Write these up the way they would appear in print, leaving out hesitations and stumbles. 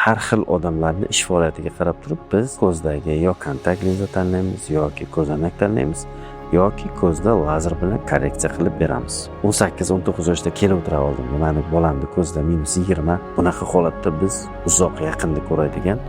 Har xil odamlarni ish faoliyatiga qarab turib biz ko'zdagi yo kontakt linza tanlaymiz, yoki ko'zoynak tanlaymiz, yoki ko'zda lazer bilan korreksiya qilib beramiz. 18-19 yoshda kelib o'tiradi oldimga, mani bolamni ko'zida -20. Bunaqa holatda biz uzoq yaqinda ko'radigan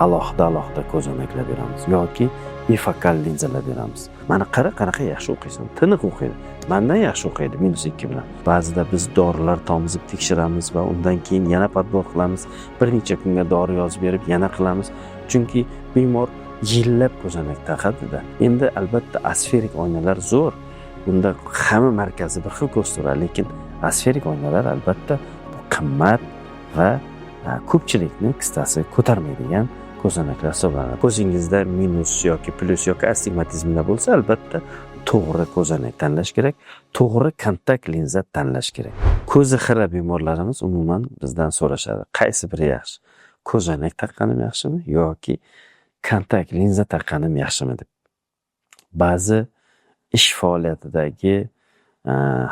alohida alohida ko'zoynaklar beramiz yoki bifokal linzalar beramiz. Mana qara, qanaqa yaxshi o'qiysan, tiniq o'qiydi, mandan yaxshi o'qiydi -2 bilan. Ba'zida biz dorilar tomizib tekshiramiz va undan keyin yana подбор qilamiz, bir necha kunga dori yozib berib yana qilamiz, chunki bemor yillab ko'zoynak taqadida. Endi albatta asferik oynalar zo'r, bunda hamma markazi bir xil ko'z turadi, lekin asferik oynalar albatta bu qimmat va ko'pchilikni kissasi ko'tarmaydigan ko'zoynaklar hisoblanadi. Ko'zingizda minus yoki plyus yoki astigmatizmlar bo'lsa, albatta to'g'ri ko'zoynak tanlash kerak, to'g'ri kontakt linza tanlash kerak. Ko'zi xira bemorlarimiz umuman bizdan so'rashadi, qaysi biri yaxshi, ko'zoynak taqqanim yaxshimi yoki kontakt linza taqqanim yaxshimi deb. Ba'zi ish faoliyatidagi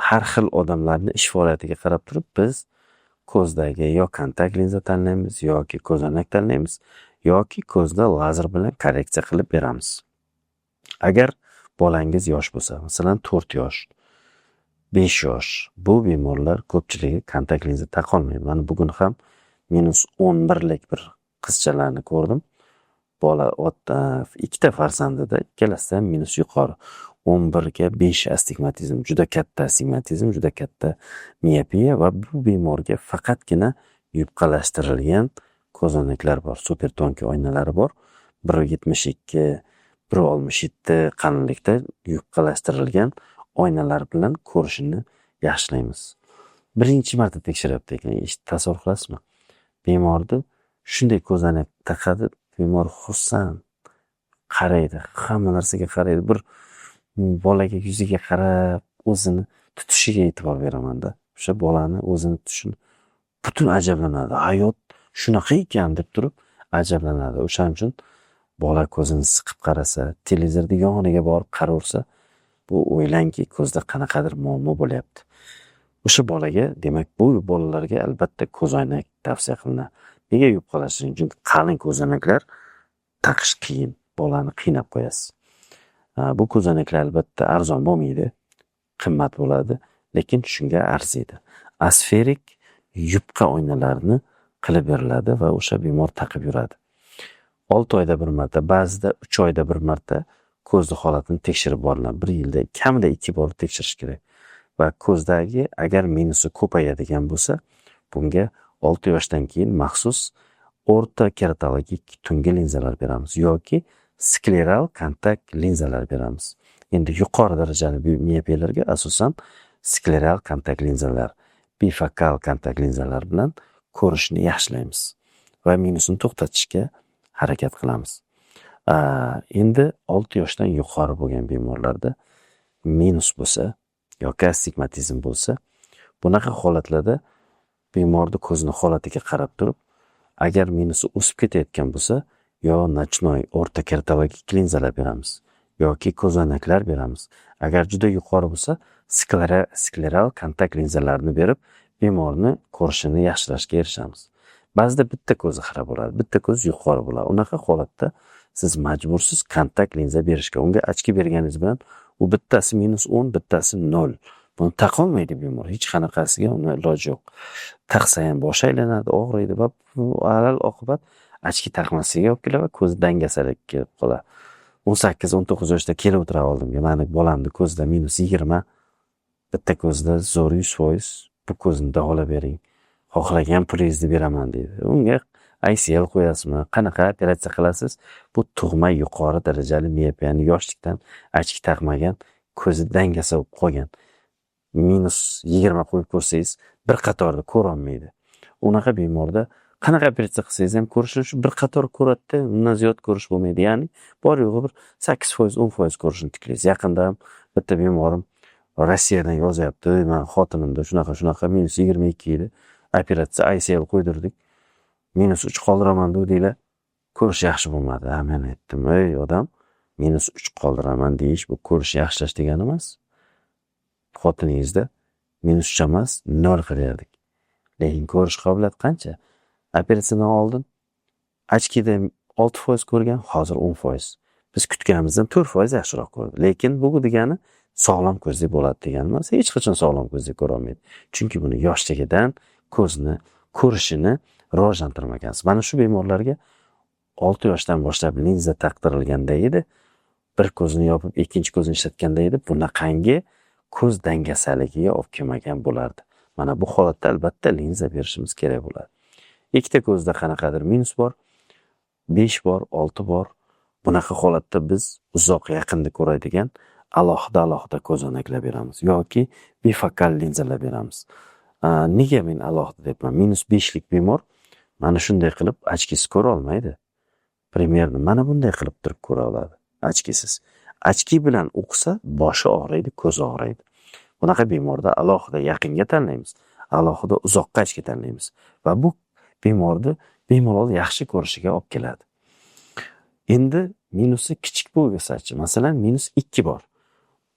har xil odamlarni ish faoliyatiga qarab turib biz ko'zdagi yo kontakt linza tanlaymiz, yoki ko'zoynak tanlaymiz, yoki ko'zda lazer bilan korreksiya qilib beramiz. Agar bolangiz yosh bo'lsa, masalan 4 yosh, 5 yosh, bu bemorlar ko'pchiligi kontakt linza taqolmaydi. Mana bugun ham -11lik bir qizchalarni ko'rdim. Bola ota ikkita farzandida, ikkalasida ham minus yuqori. 11ga 5 astigmatizm, juda katta astigmatizm, juda katta miopiya va bu bemorga faqatgina yupqalashtirilgan ko'zoynaklar bor, super тонкий oynalari bor. 1,72, 1,67 qalinlikda yupqalashtirilgan oynalar bilan ko'rishini yaxshilaymiz. Birinchi marta tekshiryapti ekan, tasavvur qilasizmi? Bemorni shunday ko'zoynak taqadi, bemor xursand qaraydi, hamma narsaga qaraydi. Bir bolaga yuziga qarab, o'zini tutishiga e'tibor beramanda. O'sha bolani o'zini tutishini butun ajablanadi. Hayot shunaqa ekan deb turib ajablanadi. O'shaning uchun bola ko'zini siqib qarasa, televizorni yoniga borib qaraversa, bu o'ylangki, ko'zda qanaqadir muammo bo'lyapti. O'sha bolaga, demak, bu bolalarga albatta ko'zoynak tavsiya qilinadi. Nega yupqalashtiring? Chunki qalin ko'zoynaklar taqish qiyin, bolani qiynab qo'yasiz. Bu ko'zoynaklar albatta arzon bo'lmaydi, qimmat bo'ladi, lekin shunga arziydi. Asferik yupqa oynalarni qilib beriladi va o'sha bemor taqib yuradi. 6 oyda bir marta, ba'zida 3 oyda bir marta ko'zni holatini tekshirib boriladi. Bir yilda kamida 2 bor tekshirish kerak. Va ko'zdagi agar minusi ko'payadigan bo'lsa, bunga 6 yoshdan keyin maxsus o'rta keratologik tungi linzalar beramiz yoki skleral kontakt linzalar beramiz. Endi yuqori darajali miopiyalarga asosan skleral kontakt linzalar, bifokal kontakt linzalar bilan ko'rishni yaxshilaymiz va minusni to'xtatishga harakat qilamiz. Endi 6 yoshdan yuqori bo'lgan bemorlarda minus bo'lsa yoki astigmatizm bo'lsa, bunaqa holatlarda bemorni ko'zini holatiga qarab turib, agar minusi o'sib ketayotgan bo'lsa, yo ночной o'rta keratologik linzalar beramiz yoki ko'zoynaklar beramiz. Agar juda yuqori bo'lsa, skleral kontakt linzalarni berib, bemorni ko'rishini yaxshilashga erishamiz. Ba'zida bitta ko'zi xira bo'ladi, bitta ko'z yuqori bo'ladi. Unaqa holatda siz majbursiz kontakt linza berishga. Unga ochki berganingiz bilan u bittasi -10, bittasi 0. Buni taqolmaydi bemor. Hech qanaqasiga uni iloji yo'q. Taqsa ham boshi aylanadi, og'riydi va alal oqibat ochki taqmasligiga olib keladi va ko'zi dangasalikka kelib qoladi. 18-19 yoshda kelib o'tiradi oldimga, mani bolamni ko'zida -20, bitta ko'zida zo'r 100%, bu ko'zni davolab bering, xohlagan pulingizni beraman deydi. Unga ICL qo'yasizmi, qanaqa operatsiya qilasiz? Bu tug'ma yuqori darajali miopiyani yoshlikdan ochki taqmagan, ko'zi dangasa bo'lib qolgan. -20 qo'yib ko'rsangiz, bir qatorda ko'rolmaydi. Unaqa bemorda qanaqa operatsiya qilsangiz ham ko'rishini shu bir qator ko'radida, undan ziyod ko'rish bo'lmaydi. Ya'ni bor yo'g'i bir 8%, 10% ko'rishini tiklaysiz. Yaqinda ham bitta bemorim Rossiyadan yozyapti, man xotinimda shunaqa shunaqa -22 edi. Operatsiya ICL qo'ydirdik. -3 qoldiraman degdilar. Ko'rish yaxshi bo'lmadi. Ha, men aytdim, ey odam, -3 qoldiraman deyish bu ko'rish yaxshilash degani emas. Xotiningizda -3 emas, 0 qilyardik. Lekin ko'rish qobiliyati qancha? Operatsiyadan oldin Очки da 6% ko'rgan, hozir 10%. Biz kutganimizdan 4% yaxshiroq ko'rdi. Lekin bu degani sog'lom ko'zli bo'ladi degani emas, hech qachon sog'lom ko'zli ko'rolmaydi. Chunki buni yoshligidan ko'zni ko'rishini rivojlantirmagansiz. Mana shu bemorlarga 6 yoshdan boshlab linza taqtirilganda edi, bir ko'zini yopib, ikkinchi ko'zini ishlatganda edi, bunaqangi ko'z dangasaligiga olib kelmagan bo'lardi. Mana bu holatda albatta linza berishimiz kerak bo'ladi. Ikkita ko'zda qanaqadir minus bor, 5 bor, 6 bor. Bunaqa holatda biz uzoq yaqinda ko'radigan alohida alohida ko'zoynaklar beramiz yoki bifokal linzalar beramiz. Nega men alohida deyapman? Minus 5lik bemor mana shunday qilib очки siz ko'ra olmaydi. Примерно mana bunday qilib turib ko'ra oladi очки siz. Очки bilan o'qisa boshi og'riydi, ko'zi og'riydi. Bunaqa bemorda alohida yaqinga tanlaymiz, alohida uzoqqa очки tanlaymiz va bu bemorni bemalol yaxshi ko'rishiga olib keladi. Endi minusi kichik bo'lsachi, masalan, minus 2 bor.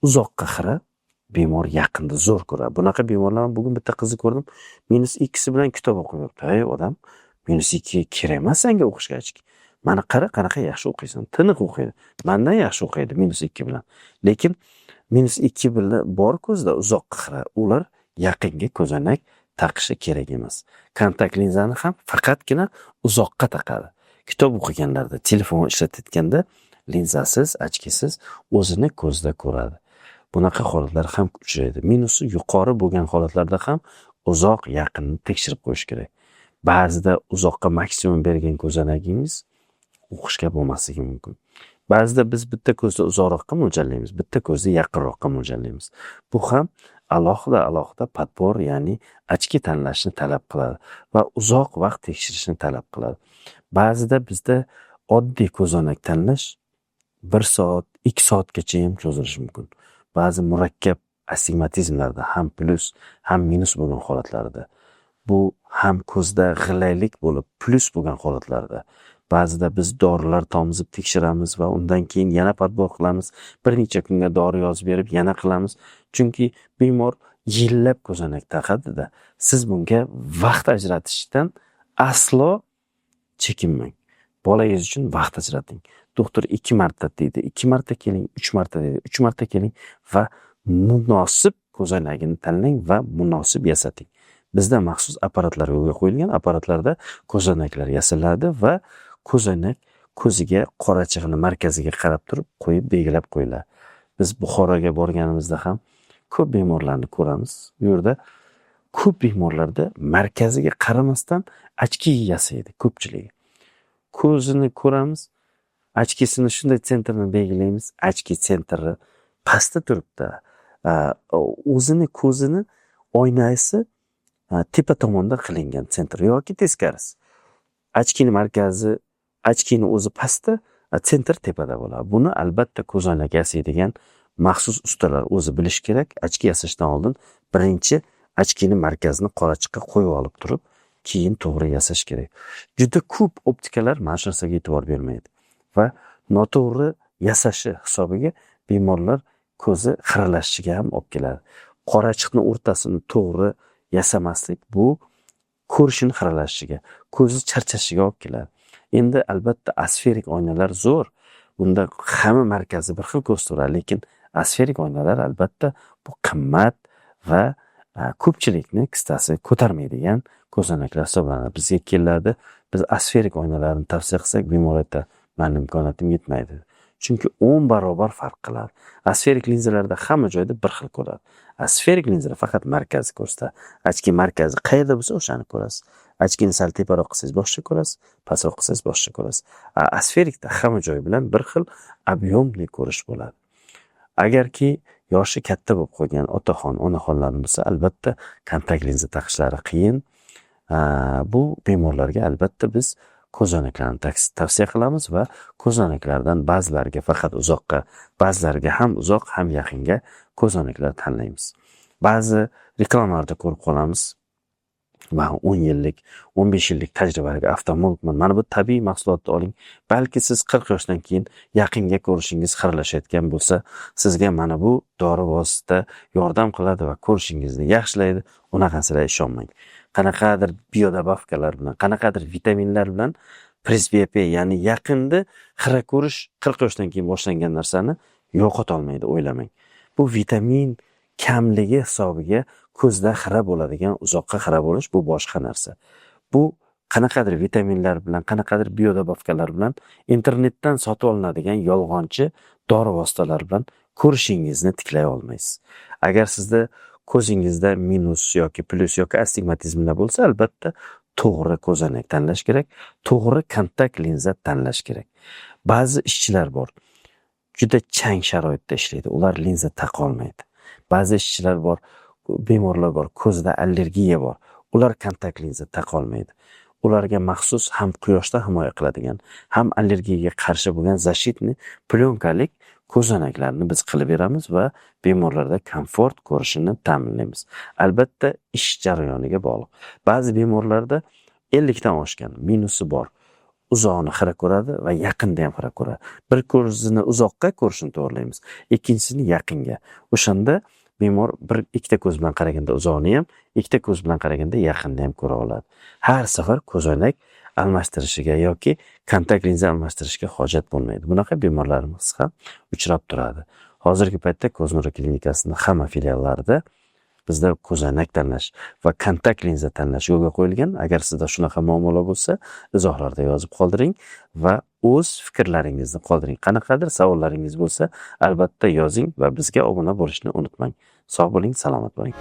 Uzoqqa xira, bemor yaqinda zo'r ko'radi. Bunaqa bemorlar, bugun bitta qizni ko'rdim, minus 2si bilan kitob o'qib yuribdi. Ey odam, minus 2 kerak emas senga o'qishga очки. Mana qara, qanaqa yaxshi o'qiysan, tiniq o'qiydi. Mandan yaxshi o'qiydi minus 2 bilan. Lekin minus 2 bilan bor ko'zda uzoqqa xira, ular yaqinga ko'zoynak taqishi kerak emas. Kontakt linzani ham faqatgina uzoqqa taqadi. Kitob o'qiganlarda, telefon ishlatayotganda linzasiz, очки siz o'zini ko'zida ko'radi. Bunaqa holatlar ham uchraydi. Minusi yuqori bo'lgan holatlarda ham uzoq yaqinni tekshirib qo'yish kerak. Ba'zida uzoqqa maksimum bergan ko'zoynagingiz o'qishga bo'lmasligi mumkin. Ba'zida biz bitta ko'zda uzoqroqqa mo'ljallaymiz, bitta ko'zda yaqinroqqa mo'ljallaymiz. Bu ham alohida alohida подбор, ya'ni очки tanlashni talab qiladi va uzoq vaqt tekshirishni talab qiladi. Ba'zida bizda oddiy ko'zoynak tanlash 1 soat, 2 soatgacha ham cho'zilishi mumkin. Ba'zi murakkab astigmatizmlarda ham plyus, ham minus bo'lgan holatlarda, bu ham ko'zda g'ilaylik bo'lib plyus bo'lgan holatlarda, ba'zida biz dorilar tomizib tekshiramiz va undan keyin yana подбор qilamiz. Bir necha kunga dori yozib berib yana qilamiz. Chunki bemor yillab ko'zoynak taqadida, siz bunga vaqt ajratishdan aslo chekinmang. Bolangiz uchun vaqt ajrating. Doktor 2 marta deydi, 2 marta keling, 3 marta deydi, 3 marta keling va munosib ko'zoynagini tanlang va munosib yasating. Bizda maxsus apparatlar yo'lga qo'yilgan, apparatlarda ko'zoynaklar yasaladi va ko'zoynak ko'ziga qorachig'ini markaziga qarab turib qo'yib belgilab qo'yiladi. Biz Buxoroga borganimizda ham ko'p bemorlarni ko'ramiz. U yerda ko'p bemorlarda markaziga qaramasdan очки yasaydi ko'pchiligi. Ko'zini ko'ramiz, очки sini shunday центр ini belgilaymiz, очки центр i pastda turibdi. O'zini ko'zini oynasi tepa tomonda qilingan центр yoki teskarisi. Очки ni markazi, очки ni o'zi pastda, центр tepada bo'ladi. Buni albatta ko'zoynak yasaydigan maxsus ustalar o'zi bilishi kerak. Очки yasashdan oldin birinchi очки ni markazini qorachiqqa qo'yib olib turib, keyin to'g'ri yasash kerak. Juda ko'p optikalar mana shu narsaga e'tibor bermaydi va noto'g'ri yasashi hisobiga bemorlar ko'zi xiralashishiga ham olib keladi. Qorachiqni o'rtasini to'g'ri yasamaslik bu ko'rishini xiralashishiga, ko'zi charchashiga olib keladi. Endi albatta asferik oynalar zo'r. Bunda hamma markazi bir xil ko'z turadi, lekin asferik oynalar albatta bu qimmat va ko'pchilikni kissasi ko'tarmaydigan ko'zoynaklar hisoblanadi. Bizga keladi, biz asferik oynalarni tavsiya qilsak, bemor aytadi, mani imkoniyatim yetmaydi. Chunki 10 barobar farq qiladi. Asferik linzalarda hamma joyda bir xil ko'radi. Asferik linzalar faqat markazni ko'rsatadi. Очки markazi qayerda bo'lsa o'shani ko'rasiz. Очки ni sal teparoq qilsangiz boshqa ko'rasiz, pastroq qilsangiz boshqa ko'rasiz. Asferikda hamma joy bilan bir xil объемный ko'rish bo'ladi. Agarki yoshi katta bo'lib qolgan otaxon, onaxonlar bo'lsa, albatta kontakt linza taqishlari qiyin. Bu bemorlarga albatta biz ko'zoynaklarni tavsiya qilamiz va ko'zoynaklardan ba'zilariga faqat uzoqqa, ba'zilariga ham uzoq, ham yaqinga ko'zoynaklar tanlaymiz. Ba'zi reklamalarda ko'rib qolamiz. Man 10 yillik, 15 yillik tajribali oftalmologman. Mana bu tabiiy mahsulotni oling. Balki siz 40 yoshdan keyin yaqinga ko'rishingiz xiralashayotgan bo'lsa, sizga mana bu dori vosita yordam qiladi va ko'rishingizni yaxshilaydi. Unaqasiga ishonmang. Qanaqadir биодобавка lar bilan, qanaqadir vitaminlar bilan Presbiopiya, ya'ni yaqinda xira ko'rish 40 yoshdan keyin boshlangan narsani yo'qotolmaydi, o'ylamang. Bu vitamin kamligi hisobiga ko'zda xira bo'ladigan, uzoqqa xira bo'lish bu boshqa narsa. Bu qanaqadir vitaminlar bilan, qanaqadir биодобавка lar bilan, internetdan sotib olinadigan yolg'onchi dori vositalari bilan ko'rishingizni tiklay olmaysiz. Agar sizda ko'zingizda minus yoki plyus yoki astigmatizmlar bo'lsa, albatta to'g'ri ko'zoynak tanlash kerak, to'g'ri kontakt linza tanlash kerak. Ba'zi ishchilar bor, juda chang sharoitda ishlaydi, ular linza taqa olmaydi. Ba'zi ishchilar bor, bemorlar bor, ko'zida allergiya bor, ular kontakt linza taqa olmaydi. Ularga maxsus ham quyoshdan himoya qiladigan, ham allergiyaga qarshi bo'lgan защитный plyonkalik ko'zoynaklarni biz qilib beramiz va bemorlarda komfort ko'rishini ta'minlaymiz. Albatta, ish jarayoniga bog'liq. Ba'zi bemorlarda 50 dan oshgan minusi bor. Uzoqni xira ko'radi va yaqinda ham xira ko'radi. Bir ko'zini uzoqqa ko'rishini to'g'rilaymiz, ikkinchisini yaqinga. O'shanda bemor bir ikkita ko'z bilan qaraganda uzoqni ham, ikkita ko'z bilan qaraganda yaqinni ham ko'ra oladi. Har safar ko'zoynak almashtirishiga yoki kontakt linza almashtirishga hojat bo'lmaydi. Bunaqa bemorlarimiz ham uchrab turadi. Hozirgi paytda Ko'z nuri klinikasining hamma filiallarida bizda ko'zoynak tanlash va kontakt linza tanlash yo'lga qo'yilgan. Agar sizda shunaqa muammolar bo'lsa, izohlarda yozib qoldiring va o'z fikrlaringizni qoldiring. Qanaqadir savollaringiz bo'lsa, albatta yozing va bizga obuna bo'lishni unutmang. Sog' bo'ling, salomat bo'ling.